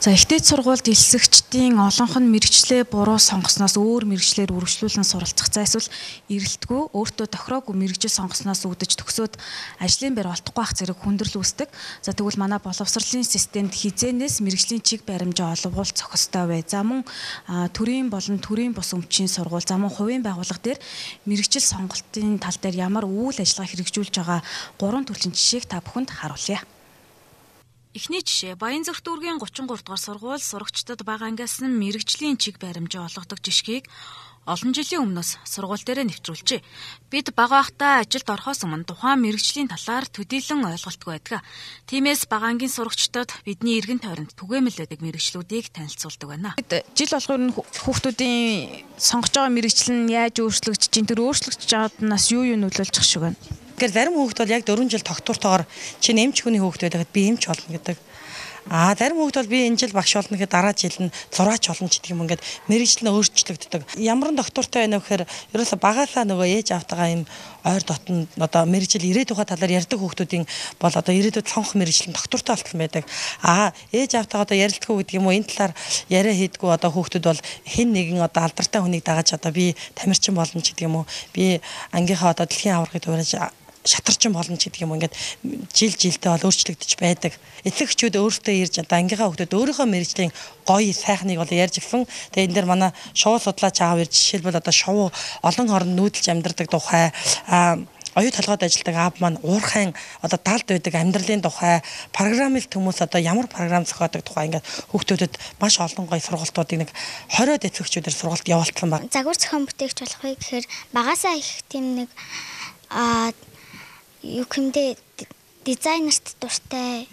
За их дээд сургуульд элсэгчдийн олонх нь мэргэжлээ буруу сонгосноос өөр мэргэжлээр үргэлжлүүлэн суралцах, за эсвэл эрэлтгүй өөртөө тохироогүй мэргэжил сонгосноос үүдэж төгсөөд ажлын байр олдохгүй байх зэрэг хүндрэл үүсдэг. За тэгвэл манай боловсролын системд хизээнээс мэргэжлийн чиг баримжаа олвол зохистой вэ? За мөн төрийн болон төрийн бус өмчийн сургууль, за мөн хувийн байгууллага дээр мэргэжил сонголтын тал дээр ямар үйл ажиллагаа хэрэгжүүлж байгаа гурван төрлийн жишээг та бүхэнд харуулъя. Эхний жишээ Баянзүрх дүүргийн 33 дугаар сургууль сурагчдад бага ангиас нь мэргэжлийн чиг баримжаа олгодог жишгийг олон жилийн өмнөөс сургууль дээрээ нэвтрүүлжээ. Бид бага байхдаа ажилд орохоос өмнө тухайн мэргэжлийн талаар төдийлөн ойлголтгүй байдаг. Тиймээс бага ангийн сурагчдад бидний эргэн тойронд түгээмэл байдаг мэргэжлүүдийг танилцуулдаг байна. Бид жил болгон хүүхдүүдийн сонгож байгаа мэргэжил нь яаж өөрчлөгдөж чинь, тэр өөрчлөгдөж байгааднаас юу юу нөлөөлчих шиг байна? Тэгэхээр зарим хүүхд бол яг 4 жил тогтвортойгоор чинь эмч хүний хүүхд байдаг, би эмч болно гэдэг. А зарим хүүхд бол би энэ жил багш болно гэхэд дараа жил нь зураач болно ч гэдэг юм, ингээд мэргэжил нь өөрчлөгддөг. Ямар нь доктортой байна вэ гэхээр ерөөсө багасаа нөгөө ээж аавтайгаа юм ойр дотн одоо мэргэжил ирээдүйн талаар ярьдаг хүүхдүүдийн бол одоо ирээдүйд сонгох мэргэжил нь доктортой болтол байдаг. А ээж аавтайгаа одоо ярилцдаггүй гэдэг юм уу, энэ талаар яриа хийдгүү одоо хүүхдүүд бол хэн нэгэн одоо алдартай хүнийг дагаж одоо би тамирчин болно ч гэдэг юм уу, би ангийнхаа одоо дэлхийн аваргыг дуурайж шатарчин болно ч гэдэг юм, ингээд жил жилдээ бол өөрчлөгдөж байдаг. Эцэг эхчүүд өөрсдөө ирж одоо ангийнхаа хүүхдүүд өөрийнхөө мэргэжлийн гоё сайхныг бол ярьж гисэн. Тэгээ энэ дээр манай шувуу судлаач аав ирж, жишээлбэл одоо шувуу олон оронд нүүдэлж амьдардаг тухай, оюу толгойд ажилладаг аав маань уурхайн одоо далд байдаг амьдралын тухай, программилт хүмүүс одоо ямар програм зохиодог тухай ингээд хүүхдүүдэд маш олон гоё сургалтуудыг нэг 20-од эцэг эхчүүдээр сургалт явуулсан байна. Загвар зохион бүтээгч болох вэ гэхээр багасаа их тийм нэг юу гэмдэ дизайнерт дуртай,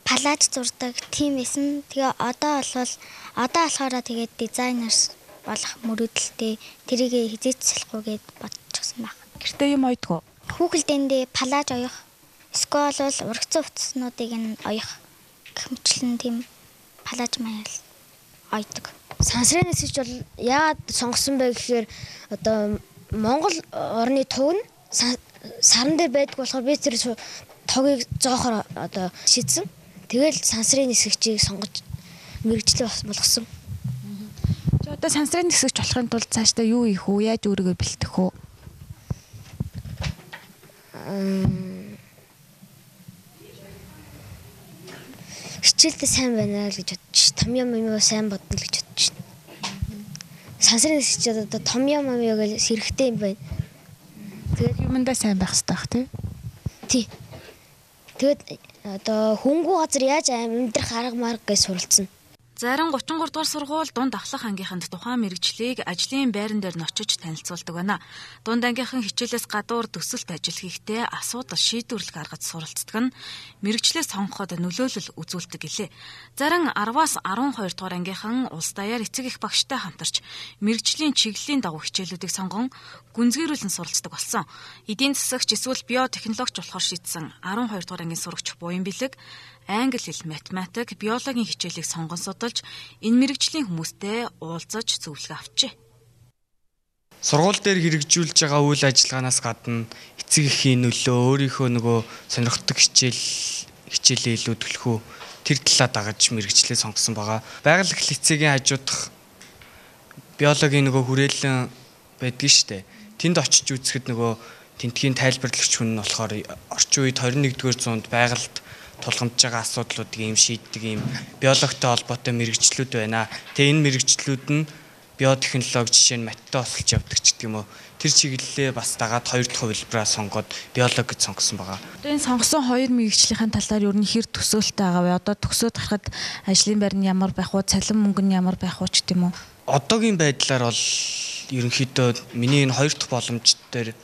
палаж зурдаг тийм байсан. Тэгээ одоо бол одоо болохоор тэгээд дизайнер болох мөрөөдөлтэй, тэрийг хизээч салахгүй гэд бодчихсон баг. Гэртээ юм ойдгоо? Хүүхэлдэндээ палаж оёх, эсвэл бол урагцсан хувцаснуудыг нь оёх гэх мэтлэн тийм палаж маяг ойдог. Сансрын нисгч бол яагаад сонгосон бэ гэхээр одоо Монгол орны туг нь саран дээр байдаг болохоор би тэр тогийг зоохоор одоо шийдсэн. Тэгэл сансрын нисгчийг сонгож мэргэжлээ болгосон. Чи одоо сансрын нисгч болохын тулд цаашдаа юу хийх үү? Яаж өөрийгөө бэлтгэх үү? Хичээлдээ сайн байна л гэж бодож, том юм юм сайн бодно л гэж бодож. Сансрын нисгч одоо том юм юм гэж хэрэгтэй юм байна. Тэгээд юмдаа сайн байх хэрэгтэй бах тий. Тий. Тэгээд одоо хөнгүү газар яаж амьдрах арга марга гэж суралцсан. Зарим 33 дугаар сургууль дунд ахлах ангийнханд тухайн мэргэжлийг ажлын байран дээр нь очиж танилцуулдаг байна. Дунд ангийнхан хичээлээс гадуур төсөлт ажил хийхдээ асуудал шийдвэрлэх аргад суралцдаг нь мэргэжлээ сонгоход нөлөөлөл үзүүлдэг гэлээ. Зарим 10-аас 12 дугаар ангийнхан улс даяар эцэг их багштай хамтарч мэргэжлийн чиглэлийн дагуу хичээлүүдийг сонгон гүнзгийрүүлэн суралцдаг болсон. Эдийн засагч эсвэл биотехнологич болохоор шийдсэн 12 дугаар ангийн сурагч Буян Бэлэг англи хэл, математик, биологийн хичээлийг сонгон судалж энэ мэргэжлийн хүмүүстэй уулзаж зөвлөгөө авчээ. Сургууль дээр хэрэгжүүлж байгаа үйл ажиллагаанаас гадна эцэг эхийн нөлөө, өөрийнхөө нөгөө сонирхдаг хичээлээ илүү төлөхөө тэр талаа дагаж мэргэжлээ сонгосон байгаа. Байгаль лицейгийн хажуудах биологийн нөгөө хүрээлэн байдгийн штэ. Тэнд очиж үзэхэд нөгөө тентгийн тайлбарлагч хүн нь болохоор орчин үед 21-р зуунд байгальд тулгамдж байгаа асуудлуудыг юм шийддэг юм биологтой холбоотой мэргэжлүүд байна. Тэгээ энэ мэргэжлүүд нь биотехнологи жишээ нь маттай осолж явдаг ч гэдэг юм уу. Тэр чиглэлээ бас дагаад хоёр дахь хувилбараа сонгоод биологи гэж сонгосон байгаа. Одоо энэ сонгосон хоёр мэргэжлийнхээ талаар ер нь хэр төсөөлтөй байгаа вэ? Одоо төгсөөд гарахад ажлын байр нь ямар байх вэ? Цалин мөнгө нь ямар байх вэ ч гэдэг юм уу? Одоогийн байдлаар бол ерөнхийдөө миний энэ хоёр дахь боломж дээр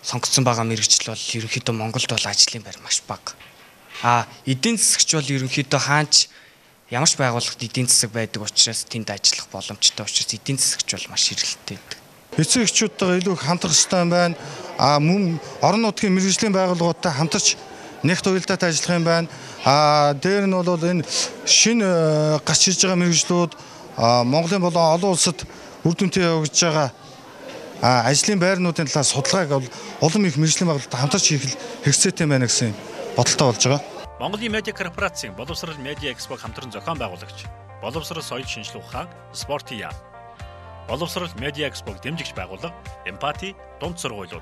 сонгосон байгаа мэргэжил бол ерөнхийдөө Монголд бол ажлын байр маш бага. А эдийн засагч бол ерөнхийдөө хаач ямар ч байгууллагт эдийн засаг байдаг учраас тэнд ажиллах боломжтой учраас эдийн засагч бол маш хэрэгтэй байдаг. Эцэг эхчүүдтэйгээ илүү их хамтрах хэрэгтэй юм байна. А мөн орон нутгийн мэргэжлийн байгууллагуудтай хамтарч нэгт уялдаатай ажиллах юм байна. А дээр нь бол энэ шинэ гарч ирж байгаа мэргэжлүүд Монголын болон олон улсад үр дүнтэй явагдаж байгаа ажлын байрнуудын талаар судалгааг бол улам их мэргэжлийн байгууллагатай хамтарч хийх хэрэгцээтэй юм байна гэсэн бодолтой болж байгаа. Монголын медиа корпорацийн Боловсрол медиа экспог хамтран зохион байгуулагч Боловсрол соёл шинжилгээ ухаан спортын яам. Боловсрол медиа экспог дэмжигч байгууллага Эмпати дунд сургуулиуд.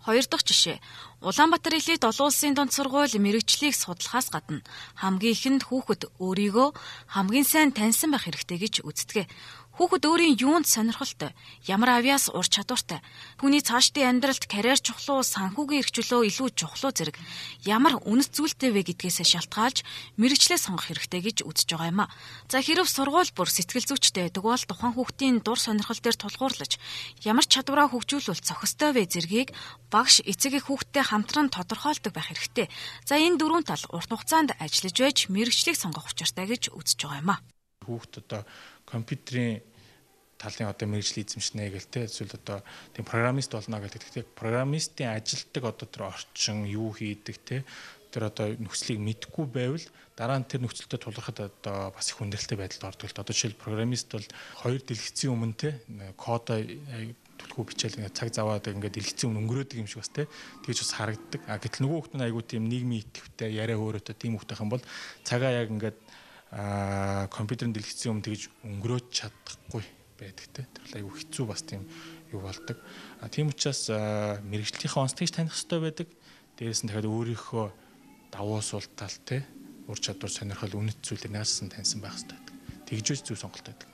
Хоёр дахь жишээ. Улаанбаатар элит олон улсын дунд сургууль мэргэжлийг судлахаас гадна хамгийн ихэнд хүүхэд өөрийгөө хамгийн сайн таньсан байх хэрэгтэй гэж үздэг. Хүүхэд өөрийн юунд сонирхолтой, ямар авьяас ур чадвартай, түүний цаашдын амьдралд карьер чухал уу, санхүүгийн эрх чөлөө илүү чухал уу зэрэг ямар үнэт зүйлтэй вэ гэдгээсээ шалтгаалж мэргэжлээ сонгох хэрэгтэй гэж үзэж байгаа юм а. За хэрв сургууль бүр сэтгэл зүйчтэй байдаг бол тухайн хүүхдийн дур сонирхол дээр тулгуурлаж ямар чадвараа хөгжүүлвэл зохистой вэ зэргийг багш эцэг эх хүүхдтэй хамтран тодорхойлдог байх хэрэгтэй. За энэ дөрвөн тал урт хугацаанд ажиллаж байж мэргэжлийг сонгох учиртай гэж үзэж байгаа юм а. Хүүхд одоо компьютерийн талын одоо мэргэжил эзэмшнэ гэл те эсвэл одоо тийм программист болно гэдэг. Тэгэхээр программистын ажилтдаг одоо тэр орчин юу хийдэг те тэр одоо нөхцөлийг мэдэхгүй байвал дараа нь тэр нөхцөлтэй тулгархад одоо бас их хүндрэлтэй байдалд ордог л. Одоо жишээл программист бол хоёр дэлгэцийн өмнө те кодоо түлхүү бичээл ингээд цаг заваад ингээд дэлгэцийн өмнө өнгөрөөдөг юм шиг бас те тэгж бас харагддаг. А гэтэл нөгөө хүүхд нь айгүй тийм нийгмийн идэвхтэй яриа өөрөөтэй тийм хүүхдэх юм бол цагаа яг ингээд компьютерийн дэлгэцийн өмнө тэгж өнгөрөөж чадахгүй байдаг те. Тэр бол айгүй хэцүү бас тийм юу болдог. Тийм учраас мэргэжлийнхээ онцлогийг таних хэрэгтэй байдаг. Дээрээс нь дахиад өөрийнхөө давуу сул тал те ур чадвар сонирхол үнэт зүйлийг наасан таньсан байх хэрэгтэй байдаг. Тэгж зөв сонголт байдаг.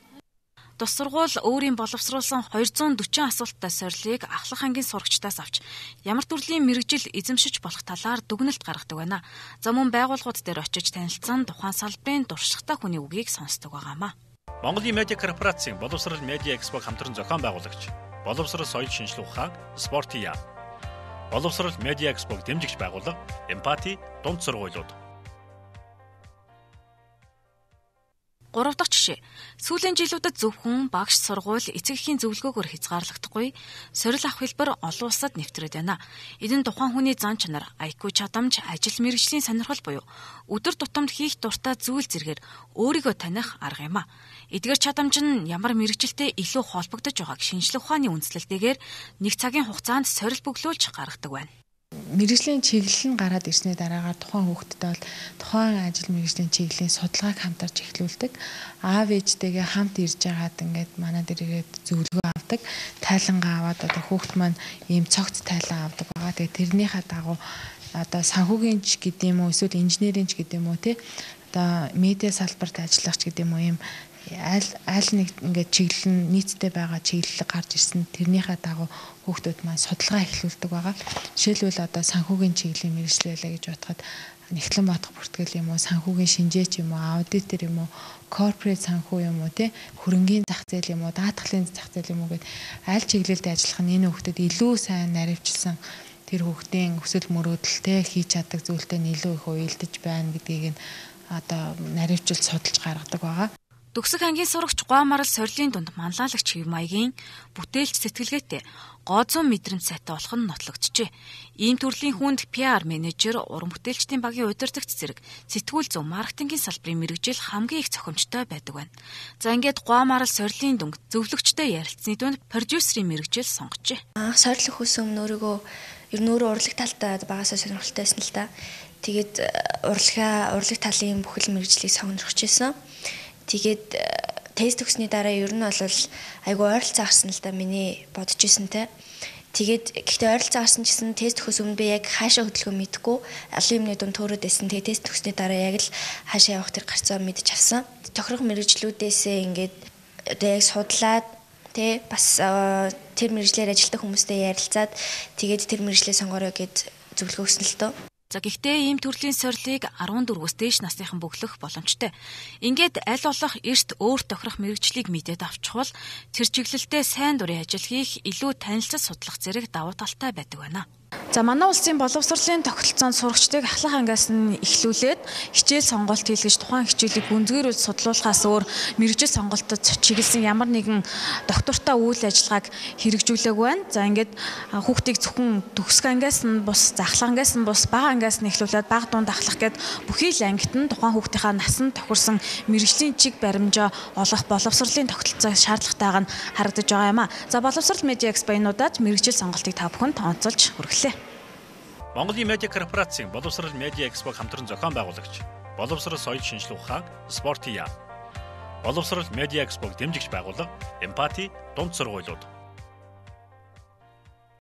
Тус сургууль өөрийн боловсруулсан 240 асуулттай сорилыг ахлах ангийн сурагчдаас авч ямар төрлийн мэргэжил эзэмшиж болох талаар дүгнэлт гаргадаг байна. За мөн байгууллагууд дээр очиж танилцсан тухайн салбарын туршлагатай хүний үгийг сонсдог байгаамаа. Монголын медиа корпорацийн Боловсрол медиа экспог хамтран зохион байгуулагч Боловсрол соёл шинжилгээ ухаан спортын яам. Боловсрол медиа экспог дэмжигч байгууллага Эмпати дунд сургуулиуд. Гурав дахь жишээ. Сүүлийн жилүүдэд зөвхөн багш, сургууль, эцэг эхийн зөвлөгөөгөөр хязгаарлагдахгүй сорил авах хэлбэр олон улсад нэвтрээд байна. Энэ нь тухайн хүний зан чанар, IQ чадамж, ажил мэргэжлийн сонирхол буюу өдөр тутамд хийх дуртай зүйл зэргээр өөрийгөө таних арга юм а. Эдгээр чадамж нь ямар мэргэжилтэй илүү холбогдож байгааг шинжлэх ухааны үндэслэлтэйгээр нэг цагийн хугацаанд сорил бөглүүлж гаргадаг байна. Мэргэжлийн чиглэл нь гараад ирсний дараагаар тухайн хүүхдэд бол тухайн ажил мэргэжлийн чиглэлийн судалгааг хамтарч эхлүүлдэг. Аав ээжтэйгээ хамт ирж байгаад ингээд манай дээр ирээд зөвлөгөө авдаг. Тайлангаа аваад одоо хүүхд маань ийм цогц тайлан авдаг байгаа. Тэгээ тэрнийхээ дагуу одоо санхүүгийн ч гэдэг юм уу эсвэл инженерийн ч гэдэг юм уу те одоо медиа салбарт ажиллах ч гэдэг юм уу ийм аль нэг ингээд чиглэл нь нийцтэй байгаа чиглэл гарч ирсэн тэрнийхээ дагуу хүүхдүүд маань судалгаа эхлүүлдэг байгаа. Жишээлбэл одоо санхүүгийн чиглэлийн мэргэжил байлаа гэж бодоход нэгтлэн бодох бүртгэл юм уу, санхүүгийн шинжээч юм уу, аудитор юм уу, корпорат санхүү юм уу, тэ хөрөнгийн зах зээл юм уу, даатгалын зах зээл юм уу гэд аль чиглэлд ажиллах нь энэ хүүхдэд илүү сайн наривчлсан тэр хүүхдийн өсөл мөрөөдөл тэ хийж чаддаг зүйлтэй нь илүү их уялдаж байна гэдгийг нь одоо наривчилж судалж гаргадаг байгаа. Төгсөх ангийн сурагч Гуа Марал сорилын дунд манлайлагч хэв маягийн бүтээлч сэтгэлгээтэй гоо зүйн мэдрэмж сайтай болох нь нотлогджээ. Ийм төрлийн хүнд PR менежер, уран бүтээлчдийн багийн удирдагч зэрэг сэтгүүл зүйн маркетингийн салбарын мэргэжил хамгийн их зохимжтой байдаг байна. За ингээд Гуа Марал сорилын дүнг зөвлөгчтэй ярилцсны дунд продюсерийн мэргэжил сонгожээ. Анх сорил өгөхөөс өмнө өөрийгөө ер нь өөрөө урлаг талдаа багасаа сонирхолтой байсан л та. Тэгээд урлаг талын бүхэл мэргэжлийг сонирхож байсан. Тэгээд тест өгсөний дараа ер нь бол айгүй ойролцоо гарсан л да миний бодож ирсэн те. Тэгээд гэхдээ ойролцоо гарсан ч гэсэн тест өгөхөөс өмнө би яг хаашаа хөдөлгөө мэдэхгүй олон юмны дунд төөрөөд байсан. Тэгээд тест өгсөний дараа яг л хаашаа явах тэр гарцаа мэдэж авсан. Тохирох мэргэжлүүдээсээ ингээд одоо яг судлаад те бас тэр мэргэжлээр ажилладаг хүмүүстэй ярилцаад тэгээд тэр мэргэжлээ сонгороо гэд зөвлөгөө өгсөн л дөө. За гэхдээ ийм төрлийн сорилыг 14-өөс дээш насныхан бөглөх боломжтой. Ингээд аль болох эрт өөр тохирох мэргэжлийг мэдээд авчихвал тэр чиглэлдээ сайн дурын ажил хийх, илүү танилцаж судлах зэрэг давуу талтай байдаг байна. За манай улсын боловсролын тогтолцоонд сурагчдыг ахлах ангиас нь эхлүүлээд хичээл сонголт хийлгэж тухайн хичээлийг гүнзгийрүүлж судлуулахаас өөр мэргэжил сонголтод чиглэсэн ямар нэгэн доктортой үйл ажиллагааг хэрэгжүүлээгүй байна. За ингээд хүүхдийг зөвхөн төгсөх ангиас нь бус, ахлах ангиас нь бус, бага ангиас нь эхлүүлээд бага дунд ахлах гээд бүхий л ангит нь тухайн хүүхдийнхаа насанд тохирсон мэргэжлийн чиг баримжаа олох боловсролын тогтолцоо шаардлагатайг нь харагдаж байгаа юм а. За боловсрол медиа экспо энэ удаад мэргэжил сонголтыг та бүхэнд онцолж хүргэлээ. Монголын медиа корпорацийн Боловсрол медиа экспог хамтран зохион байгуулагч Боловсрол соёл шинжилгээ ухаан спортын яам. Боловсрол медиа экспог дэмжигч байгууллага Эмпати дунд сургуулиуд.